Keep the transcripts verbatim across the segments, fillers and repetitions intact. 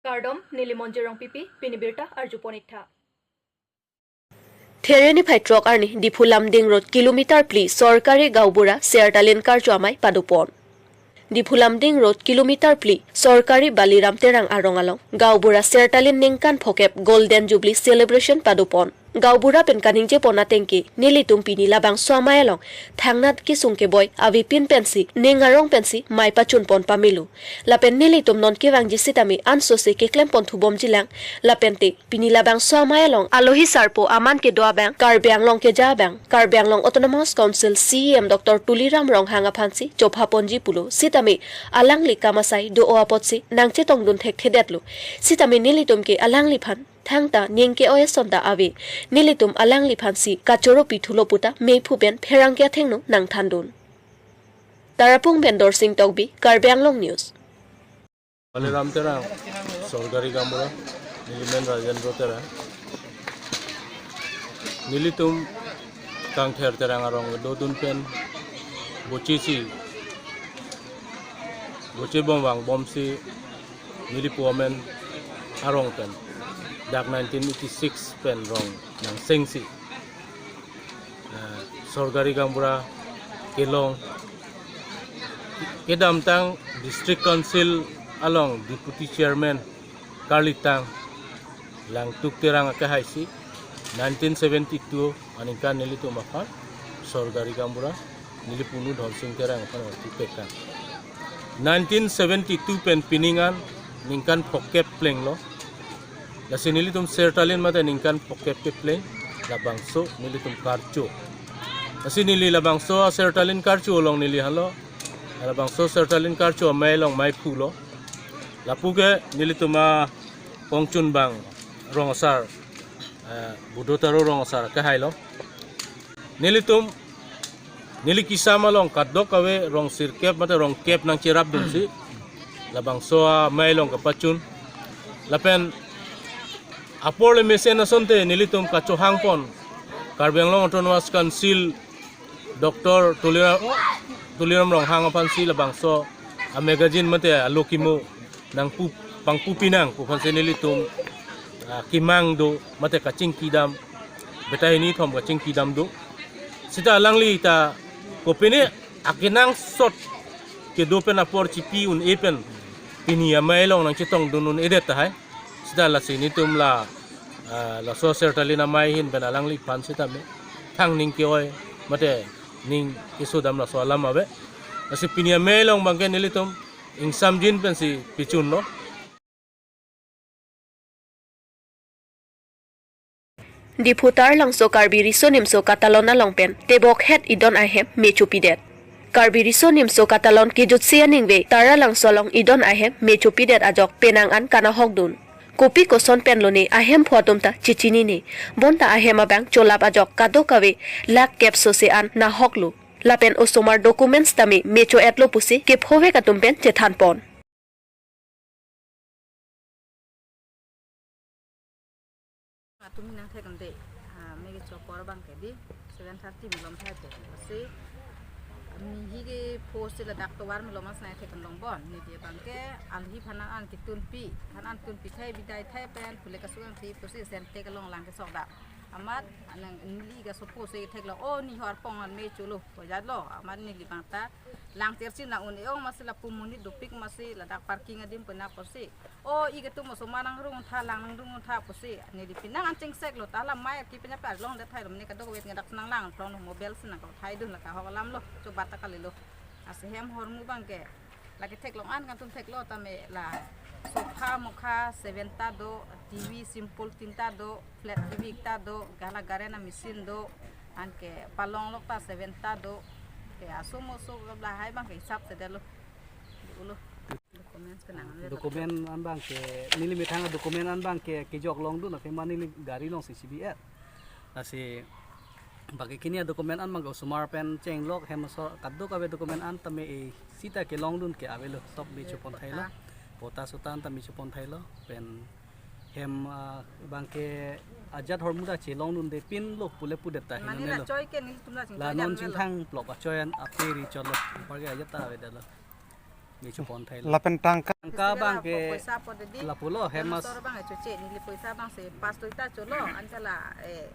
Kardom, neli Monjir Rongpipi, pini birta arjupon iktha. There niphai throk arni Diphu Lumding Road kilometer phli sorkari gaonbura sertalin karcho amei padopon. Diphu Lumding Road kilometer phli sorkari Baliram Terang arong along gaonbura sertalin ningkan phokep Golden Jubilee Celebration padopon. Gaonbura pen kaningje pon ateng ke nelitum pini labangso amei along thangnat kesung keboi avepin pensi ning arong pensi mei pachunpon pamelo. Lapen nelitum non kevangji sitame ansose keklem pon thubomji lang. Lapen te pini labangso amei along alohi sarpo aman kedo abang, Karbi Anglong keja abang, Karbi Anglong Autonomous Council C E M Doctor Tuliram Ronghang aphansi chopha ponji pulo sitame alangli kam asai do-o apotsi nangchetongdun thekthedetlo. Sitame nelitum ke alangliphan thangta ning ke-oi ason ta ave. Nelitum alangliphansi kachoro pithulo puta meiphu pen pherangke athengno nangthandun. Tarapung pen Dorsing Tokbi, Karbi Anglong News. Baliram Terang, sorkari gaonbura, neli men Rajendra Terang. Nelitum Kangther Terang arong dodun pen bochisi, bochebom vangbomsi, nelipu amen arong pen dak nineteen eighty-six pen rong nangsengsi, eh, sorkari gaonbura kelong, kedamtang District Council along Deputy Chairman karlitang Langtuk Terang akehaisi nineteen seventy-two aningkan nelitum aphan sorkari gaonbura neli punu Dhonsing Terang aphan orti pekang. Nineteen seventy-two pen pining an ningkan phokep plenglo. Lasi nelitum sertalin mate ningkan phokep kepleng labangso nelitum karcho. Lasi neli labangso sertalin karcho along neli halo. Labangso sertalin karcho amei along meiphulo. Lapu ke nelitum apongchunbang rong asar, eh, Budo Taro rong asar kehailo. Nelitum, neli kesam along kadokave rong sirkep mate rong kep nangcherapdunsi labangso amei along kapachun. Lapen apor le mesen asonte nelitum kachohangpon Karbi Anglong Autonomous Council Doctor Tuliram, Tuliram Ronghang aphansi labangso amagazine mate alo kimo nangpu, pangpu pinang pu aphansi nelitum, ah, kimang do mate kachingkidam, beta hini thom kachingkidam do. Sita alangli ta kopine akenangsot kedo pen apor chipi un-e pen pini amei along nangchetongdun un-edet tahai. Sita lasi nelitum la, ah, laso sertalin amei ahin pen alangliphan sitame thang ning ke-oi mate ning kesodam laso alam ave. Lasi pini amei along abangke nelitum ingsamjin pensi pichunlo. Diphu Taralangso Karbi Riso Nimso Katalon along pen tebok het idon ahem me chopidet. Karbi Riso Nimso Katalon kejutsi aningve Taralangso along idon ahem me chopidet ajok penang an kanahokdun. Kopi koson pen lone ahem pho atum ta chechinine. Bonta ahem abang cholap ajok kadokave lakh kep sose an nahoklo. Lapen osomar documents tame me cho-etlo pusi kephovek atum pen chethanpon. Atum nangthek ante, ah, me kecho apor abangke di seven thirty malom thai te. Lasi, ah, mihi ke post ladak tovar malom asnai thek longbom. Neli abangke alhi phanan an ketunpi, phanan tunpi thai bidai thai pen phule kasung thai pusi Sentek along lang kesok dak. Amat nang neli ke suppose ke theklo, oh, neli ho arpong an me cholo, pojatlo, amat neli abang ta lang chersi nang un-e-ong masi lapu monit dopik masi ladak parking adim pena pusi. Oh, ike tu moso ma nangrung tha, lang nangrung tha pusi. Neli penang an chingseklo, ta la mai ki penya pa long de thailo, mene kadokave ngedak nang lang, plong mobile si nang ko thaidun la kahok alamlo, chobat ta kalilo. Lasi hem ahormu abangke lake theklong an kan atum theklo tame la sofa mokha seven ta do, T V simple tinta do, flat T V ekta do, gala garden a machine do, anke palong lok ta seven ta do, ke aso moso lahai abangke hisap si detlo. Ulo. Documents kenang an le. Document an abangke, neli methang document an abangke kejok longdun, athema neli gari alongsi chibi-et. Lasi baki kini adocument an abangke osomar pen chenglok, hem asor kadokave document an tame e sita kelongdun ke avelo, sob me chopon thailo. Patta. Patta sota an tame chopon thailo. Pen hem, ah, abangke ajat ahormu ta chelongdunde pinlo pule pudet ta. Mane hinelo. La choi ke nelitum la chingthang la non jam nelo. Chingthang plok achoi an ape ri cholo. Apar ke ajat ta avedetlo. Michu pon thai lo. Lapen tangka. Tangka abang ke poisa po dedi. Lapulo, hemas. Dinosaur abang ke choche, neli poisa abang si pas toita cholo, anke la, eh,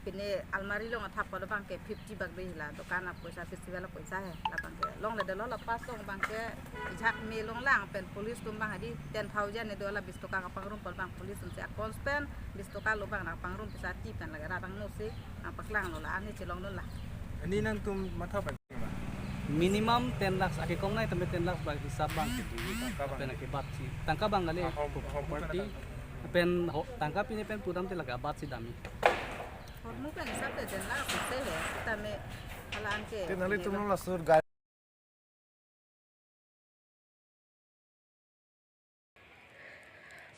pine almari along athap polo abang ke fifty bak de la, dokan apoisa, festival apoisa he. La abang ke longle dolo, la pas along abang ke ijak me along lang pen police atum abang hadi ten thousand ne do, la bis toka kapangrum polo abang police atum si akons pen bis toka lo abang nangpangrum, pisa ti pen lake ra abang no si nangpaklang lo, la-an he chelong lo la. Ani nangtum matha pen? Minimum ten lakhs, ake kongnai tame ten lakhs abang hisap abang. Tangka abang. Pen ake bat si. Tangka abang kali. Ah, ho-, ho-, property. Pen ho-, tangka pine pen pudam te lake abat si dami. Hormu pen hisap te ten lakhs ase he. Tame hala-an ke. Te nangli tum laso gari.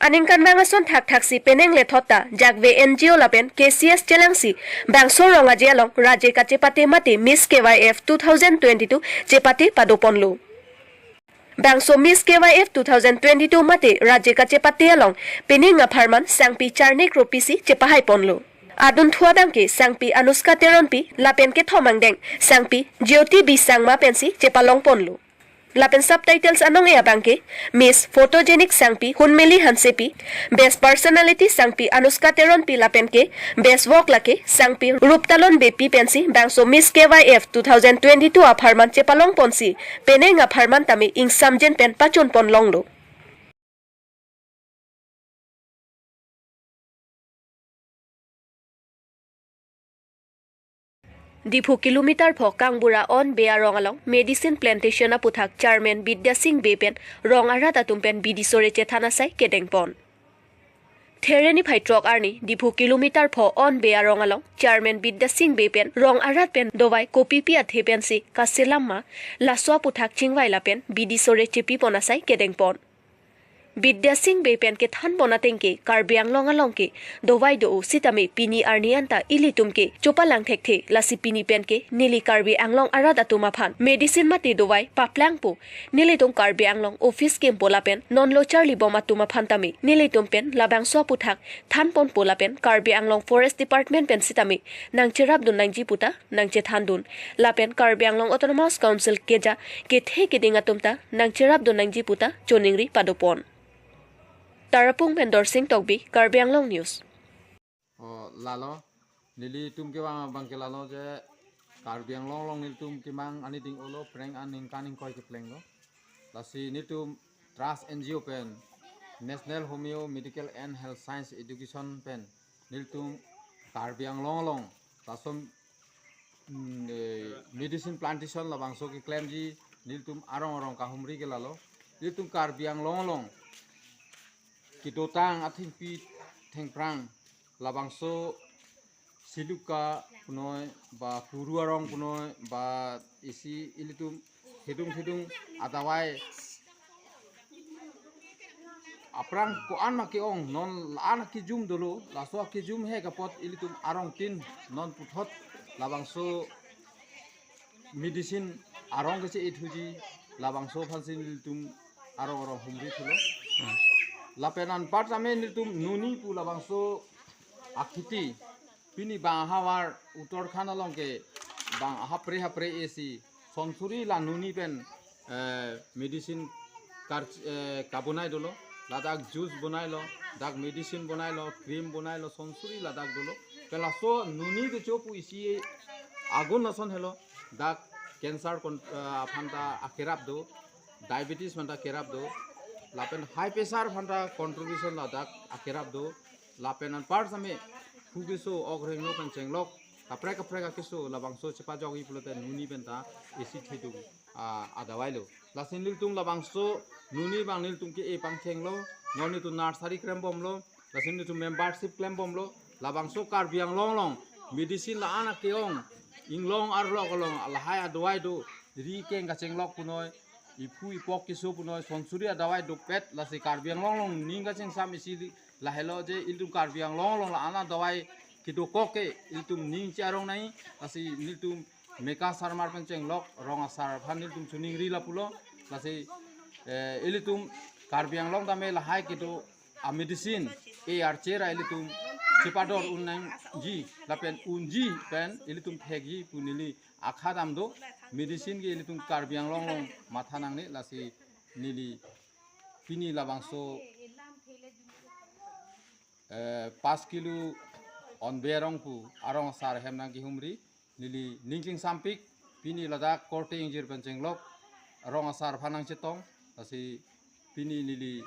Aningkanvang ason thakthaksi penang lethot ta jakve N G O lapen K C S chelangsi bangso rong aje along raje kachepate mate Miss K Y F two thousand twenty-two chepate padoponlo. Bangso Miss K Y F two thousand twenty-two mate raje kachepate along pining apharman sangpi charni kropisi chepahaiponlo. Adunthu abang ke sangpi Anuska Teronpi lapen kethom angdeng sangpi Jyoti B Sangma pensi chepalongponlo. Lapen subtitles anong-e abang ke Miss Photogenic sangpi Hunmili Hansepi, Best Personality sangpi Anuska Teronpi lapen ke Best Walk lake sangpi Ruptalon Beypi pensi bangso Miss K Y F two thousand twenty-two apharman chepalongponsi penang apharman tame ingsamjin pen pachunpon longlo. Diphu kilometer pho Kangbura On Bey arong along Medicine Plantation aputhak Chairman Bidya Sing Bey pen rong arat atum pen bidi sore chethan asai kedengpon. There niphai throk arni Diphu kilometer pho On Bey arong along Chairman Bidya Sing Bey pen rong arat pen dovai kopipi athe pensi kaselam ma, laso aputhak chingvai lapen bidi sore chepipon asai kedengpon. Bidya Sing Bey pen kethanpon ateng ke Karbi Anglong along ke dovai do-o sitame pini arni anta ilitum ke chopalang thekthe, lasi pini pen ke neli Karbi Anglong arat atum aphan medicine mate dovai paplangpo. Nelitum Karbi Anglong office kempo lapen non lo charlibom atum aphan tame nelitum pen labangso aputhak thanponpo lapen Karbi Anglong Forest Department pen sitame nangcherapdun nangji puta nangchethandun. Lapen Karbi Anglong Autonomous Council keja kethe keding atum ta nangcherapdun nangji puta choningri padopon. Tarapung pen Dorsing Tokbi, Karbi Anglong News. O, lalo, nelitum kevang abang ke lalo je Karbi Anglong along nelitum kemang ani ding olo phrang aningkan ingkoi keplenglo. Lasi nelitum Trust N G O pen National Homeo Medical and Health Science Education pen nelitum Karbi Anglong along lason, mm, eh, medicine plantation labangso keklemji nelitum arong arong kahumri ke lalo. Nelitum Karbi Anglong along kedotang athengpi thengphrang labangso siluka punoi ba kuru arong punoi ba isi ilitum thedung thedung adavai aphrang ko-an ma ke-ong, non la-an akejum dolo, laso akejum hek apot ilitum arong tin non puthot labangso medicine arong keche-ethuji labangso aphansi nelitum arong arong humri thulo. Hmm. Lapen anpar tame nelitum nuni pu labangso akhiti pini bang ahavar Uttarakhand along ke bang ahapre hapre esi sonsuri la nuni pen, eh, medicine kar, eh, kabonai dolo, ladak juice bonailo, dak medicine bonailo, cream bonailo, sonsuri ladak dolo. Pen laso nuni kecho pu isi agun lason helo, dak cancer kon, eh, aphan ta akerap do, diabetes aphan ta kerap do, lapen high pressure aphan ta contribution ladak akerap do, lapen anpar same phu keso, ok rengno pen chenglok, kaprek kaprek akeso labangso chepajokji pulote nuni pen ta esi thedung, ah, adavai lo. Lasi nelitum labangso nuni abang nelitum ke-e pangchenglo, non nelitum nursery klembomlo, lasi nelitum membership klembomlo, labangso Karbi Anglong along medicine la-an ake-ong, inglong arlok along lahai adavai do, ri keng kachenglok punoi, iphu ipok keso punoi, sonsuri adavai dopet, lasi Karbi Anglong along ning kachingsam isi lahelo je ilitum Karbi Anglong along la-an adavai kedokok ke ilitum ning che-arong nai, lasi nelitum meka sarmar pen chenglok rong asar aphan nelitum choningri lapulo, lasi, eh, ilitum Karbi Anglong tame lahai kedo a medicine e archera ilitum chepador un nangji lapen unji pen ilitum thekji pu neli akha dam do. Medicine ke ilitum Karbi Anglong along matha nangne, lasi neli pini labangso eh, pas kilo onbe arong pu arong asar hem nangkehumri, neli ning kingsampik, pini ladak korte ingjir pen chenglok arong asar aphan nangchetong, lasi pini neli